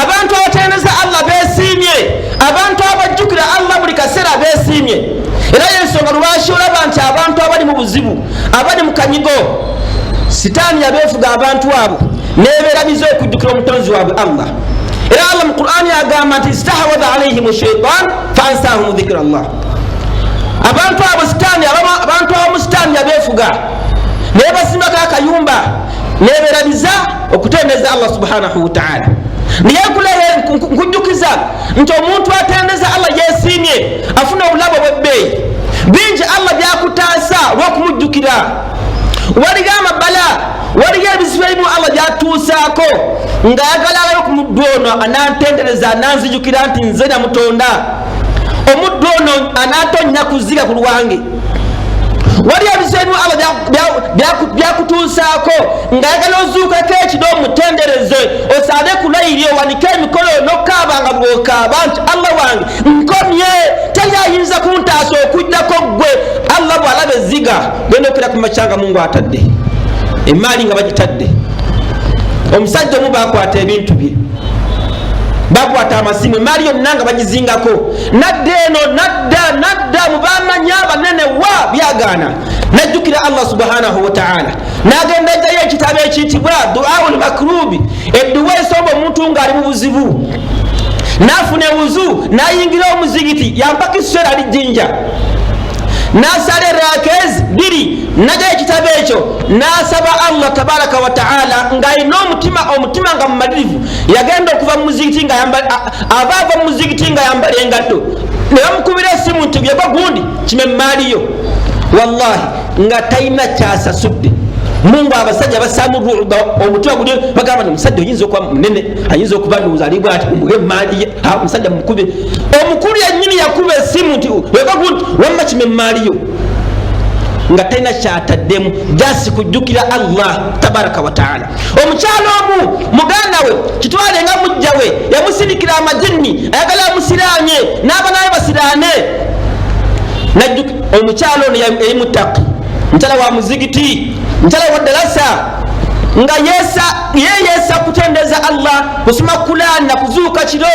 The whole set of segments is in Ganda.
Abantu abatendereza Allah besiimye, abantu abajjukira Allah buli kaseera besiimye. Era yensonga lwaki olaba nti abantu abali mu buzibu, abali mu kanyigo, sitaani yabeefuga abantu abo neberabiza okujjukira omutonzi waabwe Allah. Era Allah mu Qur'ani agamba nti istahwadha alaihim shaitan faansahum dhikra Allah. Abantu abo sitaani, abantu abamu sitaani yabeefuga naye basimbako akayumba neberabiza okutendeza Allah subhanahu wataala. Naye nkujjukiza nti omuntu atendeza Allah yesiimye, afuna obulabo bwebbeeyi bingi Allah byakutaasa olwokumujjukira. Waliyo amabala, waliyo ebizibu ebimu Allah byatuusaako ng'ayagala alayo ku muddu ono anantendereza, ananzijukira nti nze namutonda, omuddu ono anatonnya kuziga ku lwange. Waliyo ebizibu ebimu Allah byakutuusaako ng'ayagala ozuukako ekiro omutendereze, osaale ku layiri, owanike emikono nokaaba nga bwokaaba nti Allah wange nkomye, teri ayinza kuntaasa okujjako ggwe. Allah bw'alaba ezziga genda okera ku makya nga Mungu atadde emaali nga bagitadde. Omusajja omu bakwata ebintu bye, bakwata amasimu, emaali yonna nga bagizingako, nadda eno nadda nadda mubamanya abanene wa byagaana. Najjukira Allah subhanahu wataala, nagenda ajjayo ekitabo ekiyitibwa duau lmakrubi, edduwa esomba omuntu ng'ali mu buzibu. Nafuna ewuzu nayingira omuzigiti yampaka iswera ali jjinja, nasala erakezi bbiri, najayo ekitabo ekyo nasaba Allah tabaraka wataala ng'alina omutima, omutima nga mumalirivu. Yagenda okuva mu muzigiti nga ava ava mu muzigiti nga yambala engatto, ne bamukubira esimu nti byegwa gundi kima emaaliyo. Wallahi nga talina kyasasudde. Mungu abasajja basaamu ruba omutima guli, bagamba nti omusajja oyinza okuba munene, ayinza okuba ndowooza ali bwati, omuge emaali ye, omusajja mukube. Omukulu yennyini yakuba esimu nti wegwa gundi wamma kima emaali yo, nga talina kyataddemu, jasi kujjukira Allah tabaraka wataala. Omukyalo omu muganda we kitwale nga mujja we yamusindikira amajinni, ayagala amusiraanye n'abaana be basiraane. Omukyalo ono yali mutaki, mukyala wa muzigiti, mukyala wa dalasa, nga yeyesa kutendeza Allah, kusoma Kulani na kuzuuka kiro,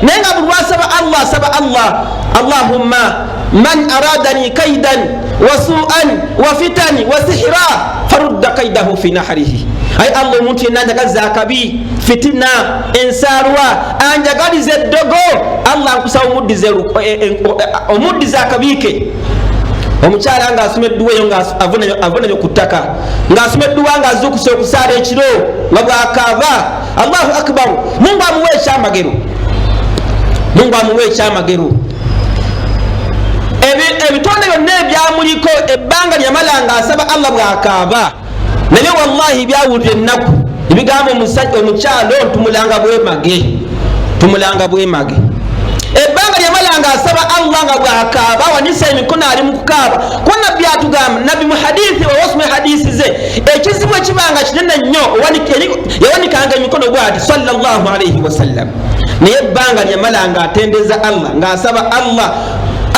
naye nga buli lwasaba Allah asaba Allah, allahumma man aradani kaidan wa suan wa fitani wa sihira farudda kaidahu fi naharihi. Ayi Allah, omuntu yenna anjagaliza akabi, fitina, ensaalwa, anjagaliza eddogo, Allah nkusaba omuddize akabi ke. Omukyala ng'asoma edduwa eyo ng'avunamye ku ttaka, ng'asoma edduwa, ng'azuukusa okusaala ekiro, nga bw'akaaba Allahu akbaru, Mungu amuwa ekyamagero, Mungu amuwa ekyamagero. Ebitonde byonna ebyamuliko ebbanga lyamala ng'asaba Allah bw'akaaba, naye wallahi byawulira ennaku ebigambo omukyalo ntumulanga bwemage, tumulanga bwemage. Ebbanga lyamala ng'asaba Allah nga bw'akaaba, awanisa emikono ali mu kukaaba, kuba nabbi atugamba, nabbi mu hadithi owasoma hadisi ze, ekizibu ekibanga kinene nnyo yawanikanga emikono bwati sallallahu alaihi wasallam. Naye ebbanga lyamala ng'atendeza Allah, ng'asaba Allah,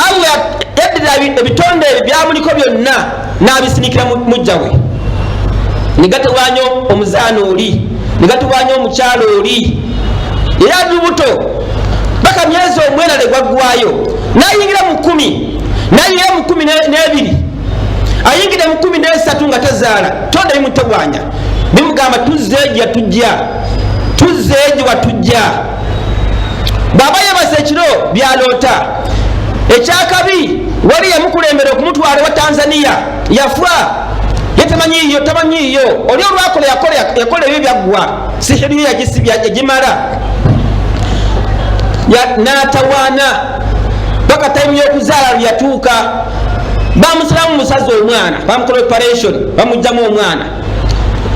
Allah yaddira ebitonde ebyo byamuliko byonna n'abisinikira mujja we, negatewanya omuzaana oli, negatewanya omukyalo oli, era lubuto paka myezi omwenda negwaggwayo, nayingira mu 10, nayingira mu 12, ayingire mu 13 nga tazaala. Tonda bimutewanya bimugamba tuzzeejo tujja, tuzzeejo watujja. Bw'aba yebasa ekiro byaloota ekyakabi, wali yamukulembera okumutwala wa Tanzania, yafa ye tamanyiyo, tamanyiyo oli olwakola yakola ebyo byaggwa, sihiri yo yagimala, n'atawaana paka tayimu y'okuzaala lweyatuuka, bamusalamu musazi omwana, bamukola operation, bamugjamu omwana.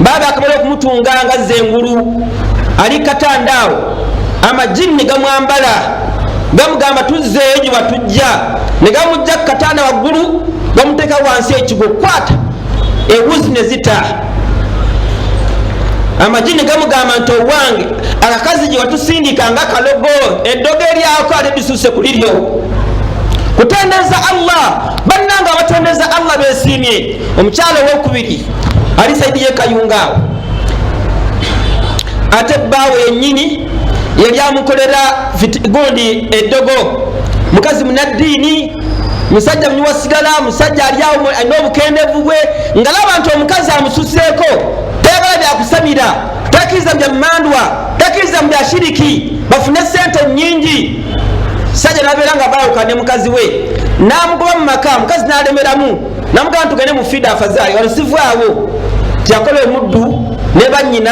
Baba akamala okumutunga nga zza engulu, ali katandaawo, amajinni gamwambala, gamugamba tuzzeeyo gye watujja, ne gamujja ku katanda waggulu, gamuteeka wansi ekigo kwata ewuzi ne zita. Amajinni gamugamba nti owange akakazi gye watusindika nga kalogo, eddogo eryako ate lisuse ku liryo. Kutendeza Allah, bannanga abatendeza Allah besiimye. Omukyalo owokubiri Ali saidi yekayunga awo, ate bbaawe yennyini yali amukolera gundi eddogo. Mukazi munaddiini, musajja munywa sigala, musajja ali awo alina obukendevu bwe, nga laba nti omukazi amususeeko, tayagala byakusamira, takkiriza mu bya mmandwa, takkiriza mu bya shiriki, bafune sente nyingi. Sajja nabeera nga bayawukana ne mukazi we, n'amugoba mu maka. Mukazi n'alemeramu, namugamba tugende mu fida afazaali wano sivaawo. Tiyakola omuddu ne bannyina,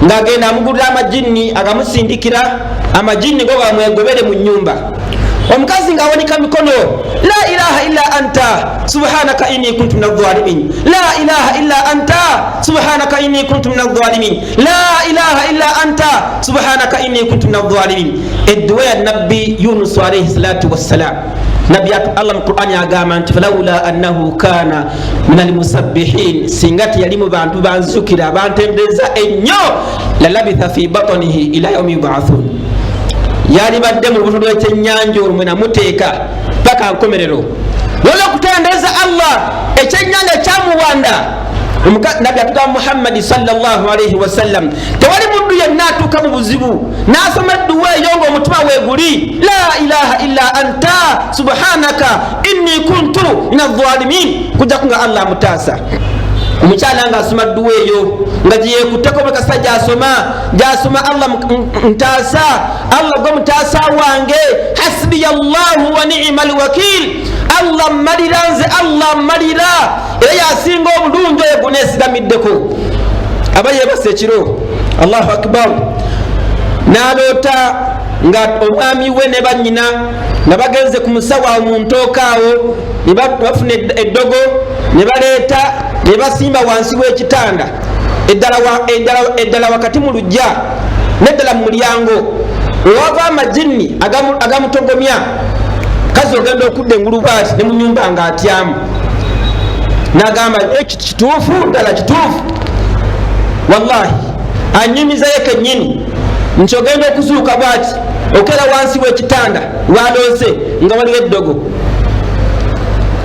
ng'agenda amugulira amajinni, agamusindikira amajinni go gamwegobere mu nyumba. Omukazi ng'awanika mikono, la ilaha illa anta subhanaka inni kuntu min adh-dhalimin, la ilaha illa anta subhanaka inni kuntu min adh-dhalimin, la ilaha illa anta subhanaka inni kuntu min adh-dhalimin. Edduwa ya Nabbi Yunus alaihi salatu wassalam. Nabbi Allah mu Qur'ani agamba nti falaula annahu kana min almusabbihin, singa teyali mu bantu banzukira bantendereza ennyo, lalabitha fi batnihi ila yaumi yubathun, yalibadde mu lubuto lw'ekyennyanja olwo mwe namuteeka paka nkomerero. Wala okutendereza Allah, ekyennyanja kyamuwanda. Nabbi atugamba Muhammadi sallallahu alaihi wasallam, tewali muddu yenna atuuka mu buzibu n'asoma edduwa eyo ng'omutima weeguli, la ilaha illa anta subhanaka inni kuntu min adh-dhalimin, kujjaku nga Allah amutaasa. Omukyala ng'asoma dduwa eyo nga gyeyekutteko buli kasita gyasoma gyasoma, Allah ntaasa, Allah gwe mutaasa wange, hasbiya llahu wa ni'ma alwakil, Allah mmalira nze, Allah mmalira era yasinga obulungi oyo guneesigamiddeko. Aba yeebasa ekiro, Allahu akbar, n'aloota nga omwami we ne bannyina nga bagenze ku musawo awo mu ntooka awo, ne bafuna eddogo ne baleeta ne basimba wansi w'ekitanda, eddala wakati mu luggya n'eddala mu mulyango, wewava amajinni agamutogomya. Kazi ogenda okudda engulu bwati ne mu nyumba ng'atyamu, n'agamba kituufu ddala kituufu. Wallahi anyumizayo kennyini nti ogenda okuzuuka bwati okera wansi w'ekitanda waloose nga waliwo eddogo,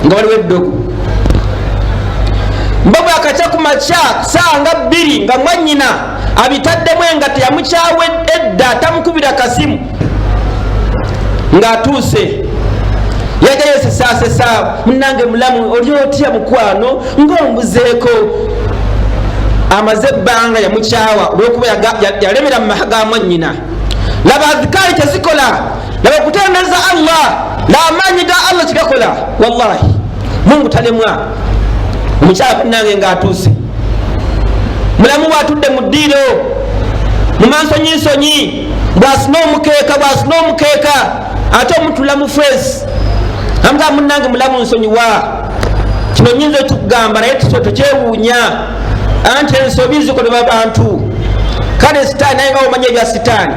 nga waliwo eddogo. Mba bwakakya ku makya saa nga 2 nga mwannyina abitaddemu engato yamukyawe edda, tamukubira kasimu, ng'atuuse yajja yesesasesa, munnange mulamu oli otya mukwano ng'ombuzeeko. Amaze ebbanga yamukyawa olwokuba yalemera mu maka ga mwannyina. Laba azikaali kyezikola, laba okutendereza Allah, lamaanyi ga Allah kigakola. Wallahi Mungu talemwa. Omukyala munnange ng'atuuse mulamu bwatudde mu ddiiro mu mansonyinsonyi, bwasuna omukeeka, bwasuna omukeeka ate omutula mu feesi, amugamba munnange mulamu nsonyiwa, kino nyinza okukugamba naye tokyewuunya, anti ensobi zikolebwa bantu. Kale sitaani naye nga omanya ebya sitaani,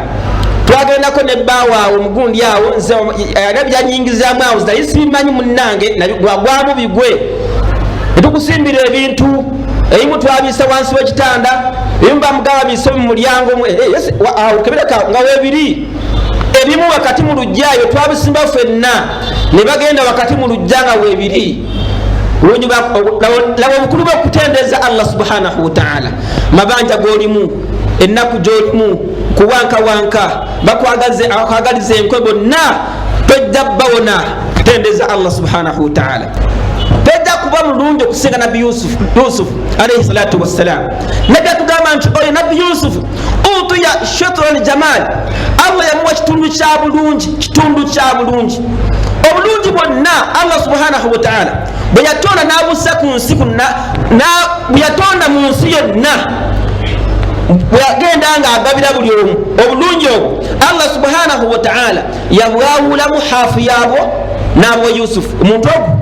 twagendako ne bbaawo awo mugundi awo, nze alina byanyingizaamu awo naye sibimanyi munnange, gwagwamu bigwe netukusimbira ebintu ebimu twabisa wansi w'ekitanda, ebimu bamugamba bise mu mulyango awo kebereka nga webiri, ebimu wakati mu luggya ebyo twabisimba ffenna ne bagenda wakati mu luggya nga webiri. Laba obukulu bw'okutendereza Allah subhanahu wataala. Mabanja g'olimu, ennaku gy'olimu, kuwankawanka bakwagaliza enkwe bonna, tojja bawona. Tendeza Allah subhanahu wataala. Tojja kuba mulungi okusinga Nabbi Yusuf alaihi salatu wassalam. Nabbi atugamba nti oyo Nabbi Yusuf utuya shatra ljamal, Allah yamuwa kitundu kya bulungi, kitundu kya bulungi, obulungi bwonna Allah subhanahu wataala bwe yatonda n'abussa ku nsi, bwe yatonda mu nsi yonna, bwe yagenda ng'agabira buli omu obulungi obwo, Allah subhanahu wataala yabwawulamu haafu yaabwo n'abuwa Yusufu. Omuntu ogwo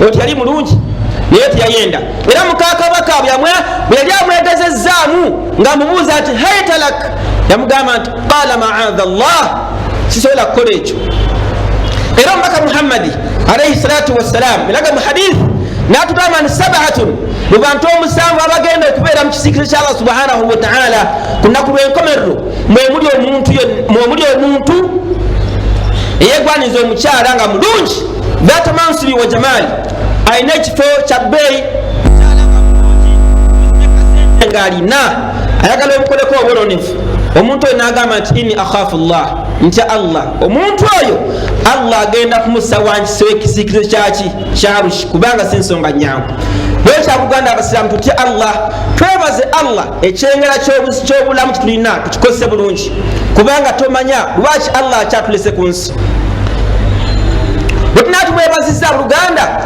oyo teyali mulungi naye teyayenda. Era mukakabaka bwe yali amwegezezzaamu ng'amubuuza nti haitalak, yamugamba nti qala maadha llah, sisobola kukola ekyo. Era omubaka Muhammadi alaihi salatu wassalam elaga mu hadith n'atugamba nti sabatun, mu bantu omusanvu abagenda okubeera mu kisiikirizo kya Allah subhanahu wataala ku nnaku lw'enkomerero, mwemuli omuntu eyegwaniza omukyala nga mulungi, dhata mansubi wa jamali, alina ekifo kya bbeeyi. ng'alina ayagala omukoleko obwononefu, omuntu oyo n'agamba nti inni akhafu llah, ntya Allah, omuntu oyo Allah agenda kumussa wansi w'ekisiikirizo kyaki kyarushi, kubanga si nsonga nyangu. Naye kyabuganda abasiraamu, tutye Allah, twebaze Allah ekyengera ky'obulamu kitulina, tukikozese bulungi, kubanga tomanya lwaki Allah akyatulese ku nsi. Bwe tunaa tumwebaziza luganda,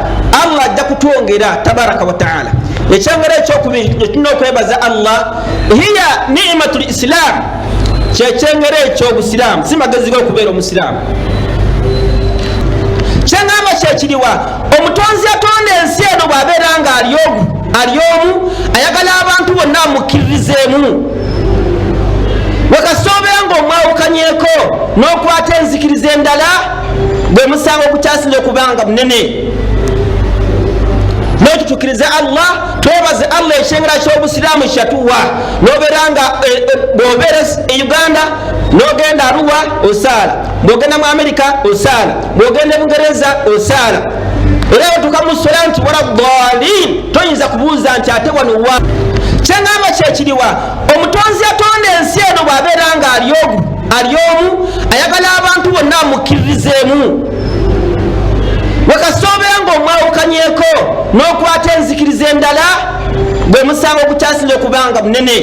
Allah ajja kutwongera tabaraka wataala. Ekyengera ekyokubiri etulina okwebaza Allah, hiya nimatu lislam, kyekyengera ekyobusiraamu, si magezi g'okubeera omusiraamu. Kyeŋŋamba kyekiriwa? Omutonzi yatonda ensi eno bw'abeera nga ali omu, ayagala abantu bonna amukkiririzeemu. Wekasoobeera ng'omwawukanyeko n'okwata enzikiriza endala, gwe musango ogukyasinza okubanga munene. Nekyo tukkirize Allah, twebaze Allah ekyengera ky'obusiraamu kyatuwa. Nobeera nga bw'obeera e Uganda n'ogenda Aruwa osaala, bw'ogenda mu Amerika osaala, bw'ogenda e Bungereza osaala, era otuka mu sola nti wala dalin, toyinza kubuuza nti ate wano wa. Kyeŋŋamba kyekiriwa? Omutonzi yatonda ensi eno bw'abeera nga ali omu, ayagala abantu bonna amukkiririzeemu. Wekasoobeera ng'omwawukanyeko n'okwata enzikiriza endala, gwe musango ogukyasinza okubanga munene.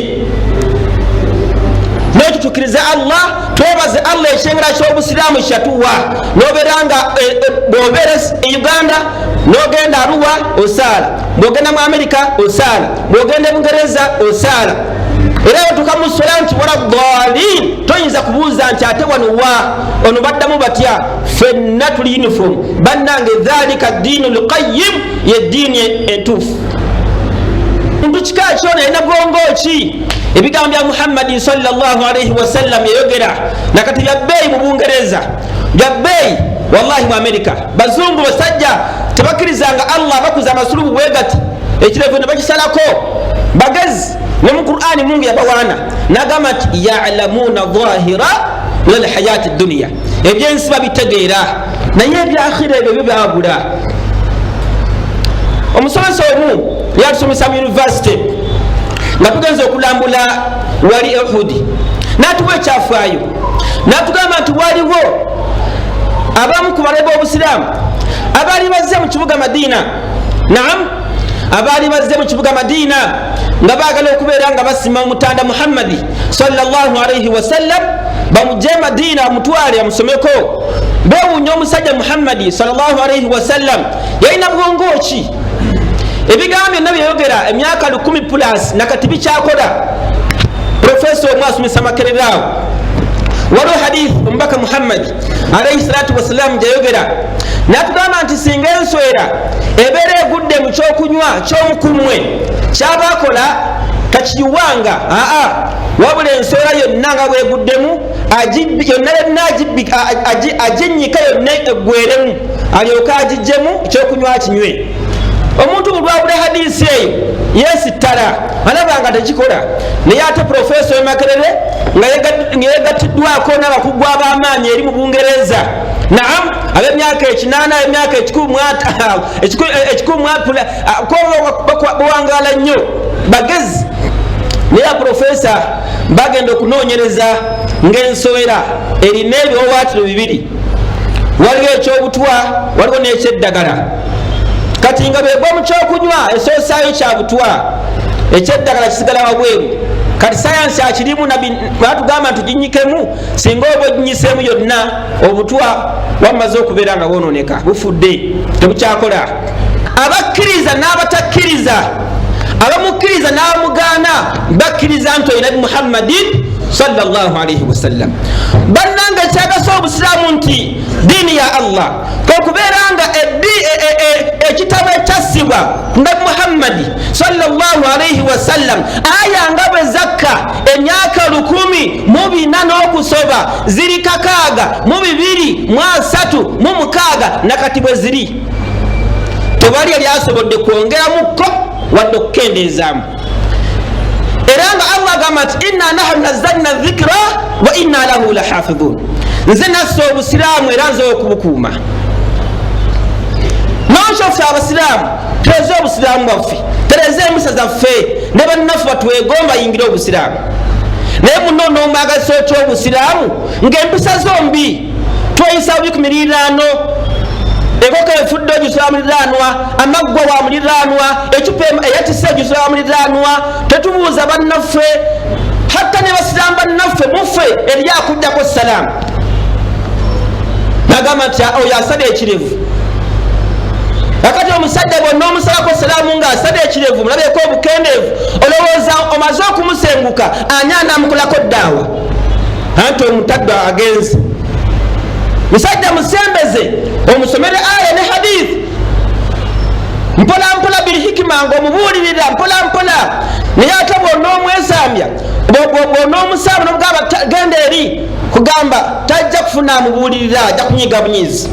Nekyo tukkirize Allah, twebaze Allah ekyengera ky'obusiraamu kyatuwa. Nobeera nga bw'obeera e Uganda n'ogenda Aruwa osaala, bw'ogenda mu Amerika osaala, bw'ogenda e Bungereza osaala, era otuka mu sola nti wala dalin, toyinza kubuuza nti ate wano wa, ono baddamu batya, ffenna tuli uniform. Bannange, dhalika ddiinu lqayim, ye ddiini entuufu. Muntu kika kyona yalina bwongo ki? Ebigambo bya Muhammadin salllahalaihi wasallam yayogera nakati bya bbeeyi mu Bungereza, bya bbeeyi wallahi mu Amerika. Bazungu basajja tebakkirizanga Allah, bakuza amasulubu bwe gati, ekirevu ne bakisalako. Bagezi, ne mu Qur'ani Mungu yabawaana nagamba nti yalamuuna dhahira min alhayati duniya, ebyensi babitegeera, naye ebyakhira ebyo byo byabula. Omusomesa omu yatusomesa mu university nga tugenza okulambula wali Uhudi, natuwa ekyafaayo, natugamba nti waliwo abamu ku balabe b'obusiraamu abaali bazze mu kibuga Madiina, naam, abaali bazze mu kibuga Madiina nga baagala okubeera nga basima omutanda Muhammadi salllahalaihi wasallam, bamugye Madiina bamutwale bamusomeko. Bewuunya omusajja Muhammadi salllahalaihi wasallam yalina bwongo ki? Ebigambo byonna byeyogera emyaka 10 plus nakati bikyakola. Profesa omu asomesa Makerere awo, waliwo hadith omubaka Muhammadi alaihi salatu wassalamu gyayogera natugamba nti singa enswera ebeera egudde mu kyokunywa kyomukumwe, kyaba akola takiyiwanga, aa, wabula enswera yonna nga bweguddemu yonna yonna aginyika yonna eggweremu, alyoke agijjemu kyokunywa kinywe. Omuntu bulwabula hadisi eyo yesittala, alaba nga tekikola. Naye ate profesa wemakerere nga yegattiddwako n'abakugu ab'amaanyi eri mu Bungereza, naam, ab'emyaka 80, ab'emyaka 100, bawangala nnyo, bagezi. Naye aprofesa bagenda okunoonyereza ng'ensowera erina ebiwawaatiro bibiri, waliwo ekyobutwa, waliwo n'ekyeddagala. Kati nga bwegwa mu kyokunywa esoosaayo kya butwa, ekyeddagala kisigala wabweru. Kati sayansi akirimu, batugamba nti tuginyikemu, singa oba oginyiseemu yonna, obutwa wamaze okubeera nga bwononeka, bufudde, tebukyakola. Abakkiriza n'abatakkiriza, abamukkiriza n'abamugaana, bakkiriza nti oyo Nabi Muhammadin salllahalaihi wasallam. Bannanga, ekyagasa obusiraamu nti diini ya Allah, okubeera nga ekitabo ekyassibwa Nabi Muhammadi salllahalaihi wasallam, aya nga bwe zakka emyaka 1400 n'okusoba, ziri 6236, nakati bwe ziri, tewali yali asobodde kwongeramukko wadde okukendeezaamu. Era nga Allah agamba nti inna nahnu nazzalna dhikra wa inna lahu lahafidhun, nze nassa obusiraamu era nze okubukuuma. Nonso ffe abasiraamu tereze obusiraamu bwaffe, tereze empisa zaffe ne bannaffe. Bannaffe batwegomba yingira obusiraamu, naye muno nomwagazisa otya obusiraamu ng'empisa zombi tweyisa bubi ku miriraano? Enkoko efudde ogisula muliraanwa, amaggwa wa muliraanwa, ecupa eyatise ogisula wa muliraanwa. Tetubuuza bannaffe, hatta ne basiraamu bannaffe muffe eri akuddako salaamu nagamba nti oyo asala ekirevu. Kakati omusajja bwonna omusalako salaamu nga asala ekirevu, mulabyeko obukendeevu, olowooza omaze okumusenguka, ani anamukolako ddaawa? Anti omutadde agenze. Musajja musembeze, omusomere aya ne hadith mpola mpola, bilhikima, nga omubuulirira mpola mpola. Naye ate bwonna omwesambya, bwonoomusaba nomugamba genda eri, kugamba tajja kufuna amubuulirira, ajja kunyiga bunyizi.